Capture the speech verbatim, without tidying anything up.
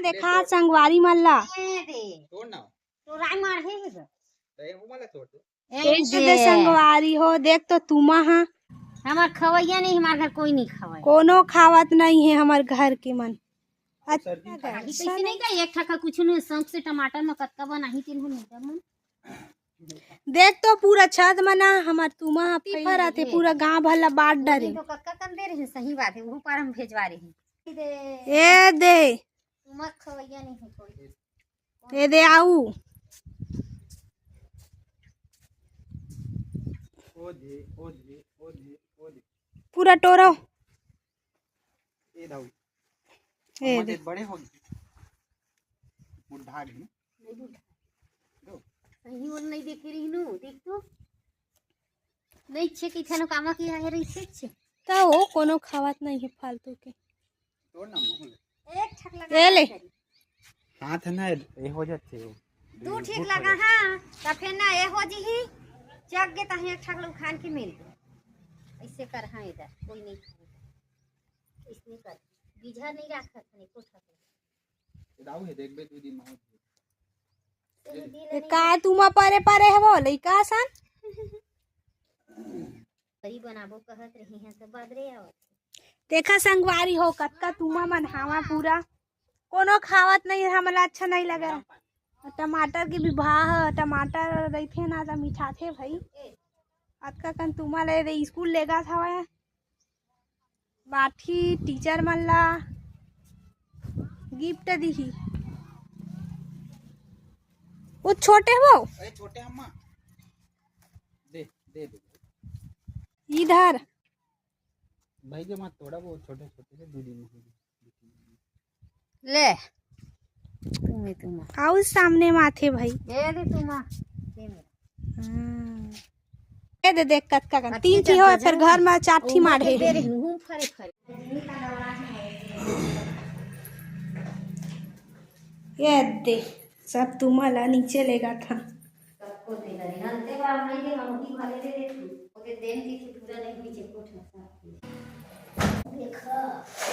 देखा संगवारी मन ला। ए दे। छोड़ ना। तो राय मार हे हे ग। तो ये वो वाला छोड़ दे। ए ए दे दे। संगवारी हो, देख तो तुमा हा। हमार खवैया नहीं, हमार घर कोई नहीं खवै। कोनो खावत नहीं है हमार घर के मन। अच्छा, अभी कैसे नहीं का एक ठका कुछ नहीं, शौक से टमाटर में कतका बनाही तीन हो मीटर मन। देख तो पूरा छत मना हमार तुमा हा फैला रथे, पूरा गांव भर ला बांट डरे। तो कतका कन दे रहे, सही बात है, वो पार हम भेजवा रहे हैं। ए दे। तुमा खवैया नहीं है कोई। ए दे आऊ। ओ दे, ओ दे, ओ दे, ओ दे। पूरा टोरो। ए दाऊ। ए अम्मा दे। दे बड़े हो गए। बुढ़ा गए। नहीं बुढ़ा। दो। कहीं और नहीं देखे रही नू, देख तो। नहीं छे कि थानो कामा किया है रही छे। तो वो कोनो खावत नहीं है फालतू के। तोड़ ना मुंह। एक ठक लगा ये ले। हाथ है ना, ये हो जाते हो। दू ठीक लगा हाँ, त फिर ना ये हो जी ही। चक गे तहीं एक ठक लोग खान के मिल गए। ऐसे कर हाँ इधर, कोई नहीं खाएगा। इसने कर, बीझा नहीं रखा था, नहीं कुछ रखा। दाऊ है, देख बे दू दिन में हो। ये का तुमा परे परे हवो, लइका सन? करी बनाबो कहत रही हैं, तो बादरे आवत। देखा संगवारी हो, कतका तुमा मन हावा पूरा, कोनो खावत नहीं, हमला अच्छा नहीं लगे। टमाटर के भी भाव ह, टमाटर रहिथे ना त मिठाथे भाई। अतका कन तुमा ले रे स्कूल लेगा था। बाठी टीचर मन ला गिफ्ट दिही। वो छोटे हो। अरे छोटे अम्मा। दे, दे, दे। इधर। भाई के मत तोड़ा, वो छोटे छोटे से दो दिन में हो जाए। ले। तुमे, तुमा। आउ सामने माथे भाई। ये दे तुमा। ये मेरा। हाँ। ये दे देख कतका कन। तीन ठी हो, फिर घर में चार ठी माढ़े हे। घूम फरे फरे। ये दे, सब तुमा ला नीचे लेगा था। सबको दे दे। नलते बा नहीं दे, हम की भले दे दे तू। ओके देन की पूरा नहीं पीछे कोठा साफ। देखा।